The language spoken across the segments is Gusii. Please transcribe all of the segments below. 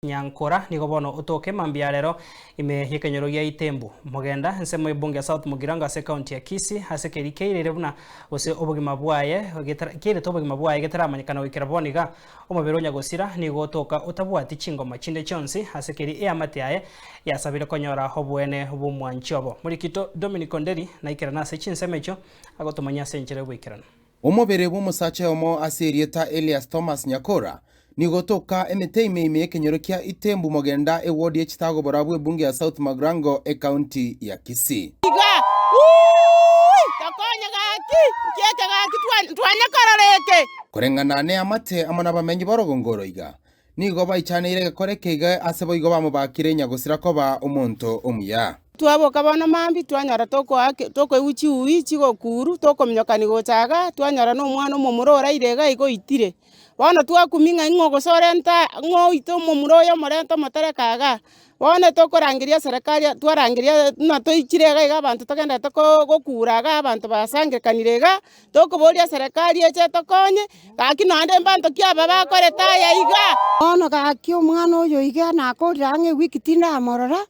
Nyankora nigo bono otoke mambia ya rero ime y'ekenyoro gia Itembu, Mogenda, ensemo y'ebunge ya South Mugirango ase ekaunti ya Kisii ase keria keirire buna gose obogima bwaye keirete obogima bwaye getaramanyekana goikera bono iga. Omobere o nyagosira nigo otoka otabwati chingoma chinde chionsi ase keria eamate yaye yasabire konyora oboene bw'omwanchi obo. Morikito Dominic Onderi naikerane ase chinsemo echio agotomanyia ase enchera y'oboikeranu. Omobere bw'omosacha oyomo ase erieta Elias Thomas Nyakora nigo otoka emete ime ime y'ekenyoro kia Itembu Mogenda eward ye Chitago Borabu ebunge ya South Magrango ecounty ya Kisii. Iga, Wuui! Tokonye gaki! Nki eke gaki twanya korora eke? Koreng'ana neamate amo nabamenyi b'orogongo oro iga, Nigo baichaneire egekora eke iga ase boigo bamobakire nyagosira koba omonto omuya. Twaboka bono mambia, twanyora tokoaka tokoigwa chiuyi chigokuru, tokominyokani gocha igaa, twanyora na omwana omomura oraire iga iga oitire. Bono twakumia ng'a ing'o gose orenta ng'o oite omomura oyo omorente omotereke igaa. Bono tokorangeria eserekari twarangeria buna toichire iga iga abanto togenderete ko gokura igaa abanto basangerekanire igaa, tokoboria eserekari eche etokonye, gaki naende mbanto ki aba bakorete aya iga. Bono gaki omwana oyo iga nakorire ang'e ewiki tindamorora,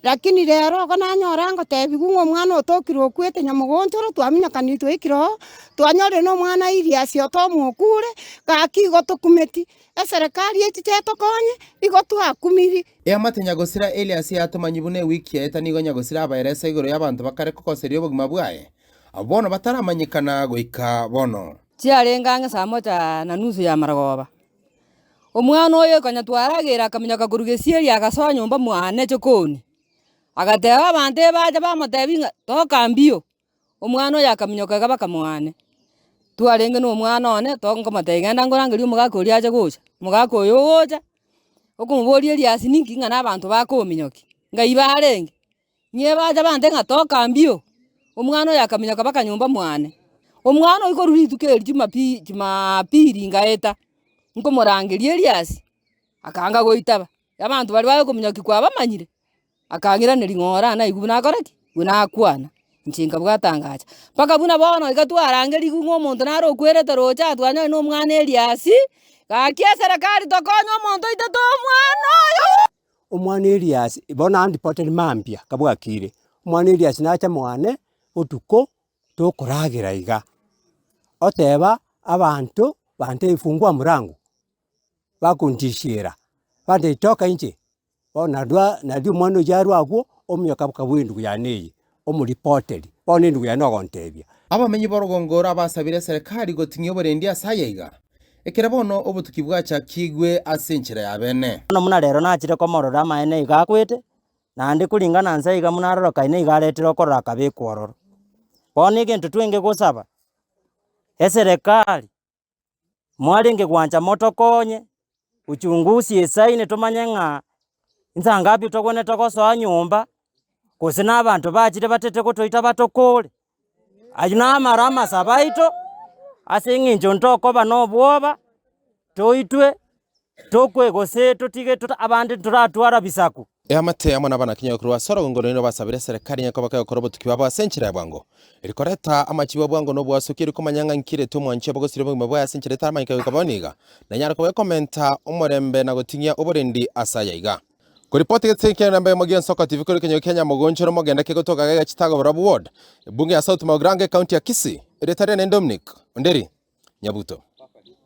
lakini rero igo nanyora ngotebiwa ng'a omwana otokire okwete nyamogonchoro twaminyokanire twaikire oo, twanyorire na omwana Iriasi otomo okure, gaki igo tokumeti. Eserekari echiche etokonye, igo twakumiri. Eamate nyagosira Elias yatomanyi buna ewiki yaeta nigo nyagosira abaeresa igoro y'abanto bakare kogoseria obogima bwaye, abwo bono bataramanyekana goika bono. Chiarenge ang'e saa moja na nusu ya marogoba. Omwana oyo konya twarageire akaminyoka korwa gesieri agasoa nyomba mwane chokoni. Agateba abanto ebacha bamotebia ng'a toka mbio. Omwana oyo akaminyoka iga bakamoane. Twarenge na omwana one to nkomotebia genda nkorangerie omogaka oria ache gocha, omogaka oyo ogocha, okomoboria eriasi ninki ng'a na abanto bakominyokia, ng'ai barenge? Ng'e bacha bante ng'a toka mbio, omwana oyo akaminyoka mpaka nyomba mwane. Omwana oyio korwa rituko erio jumapi jumapili ngaeta, nkomorangeria eriasi, akaanga goitaba, abanto baria bagokominyokia kwabamanyire. Akang'iraneria ng'a ore naigwe buna akore ki? Buna akwana. Inche nkabwata ngacha. Mpaka buna bono iga twarangerigwe ng'a omonto nare okwerete roche aa twanyorire na omwana Eliasi, gaki eserekari tokonye omonto oitete omwana oyo. Omwana Eliasi, bono andipotere mambia kabwakire, omwana Eliasi nacha mwane botuko tokoragera iga, oteba abanto bantebia fungua mlango, bakontishera, bantebia toka inche. Bono narwa nario omwana oyio arwe agwo, ominyoka bwa endugu yane eye, omoripoteri, bono endugu yane ogontebia. Abamenyi b'orogongo oro abasabire eserekari goting'ia oborendi ase aya iga, ekero bono obotuki bwachakigwe ase enchera ya bene. Bono buna rero nachire komorora amaene iga akwete, naende kuringana nse iga buna arorokaine iga aretire okorora akabekwa ororo. Bono egento twenge gosaba, eserekari. Mwarenge gwancha motokonye, uchunguzi esaini tomanye ng'a insa ngapi togwenerete gosoa nyomba, gose na abanto bachire batete gotoita batokore. Aywo namaro amasabo aito, ase eng'encho ntokoba na obwoba, toitwe, tokwe gose totige tota abande toratwara bisaku. Eamate amo nabanakinyoro korwa ase orogongo rwaino basabire eserekari ng'a koba kegokora obotuki bwabo ase enchera ya bwango, eri koreta amachibu a bwango na obwasuki eri komanya ng'a nki rete omwanchi obo gosira obogima bwaye ase enchera etaramanyeka goika bono iga, nanyare koba ekomenta omorembe na goting'ia oborendi ase aya iga. Koripoti gete kia namba eyemo gi'Ensoko TV korwa ekenyoro kia Nyamogonchoro mogende kegotoka gaiga Chitago Borabu Ward, ebunge ya South Mogrango ecounty ya Kisii, erieta riane Dominic Onderi Nyabuto.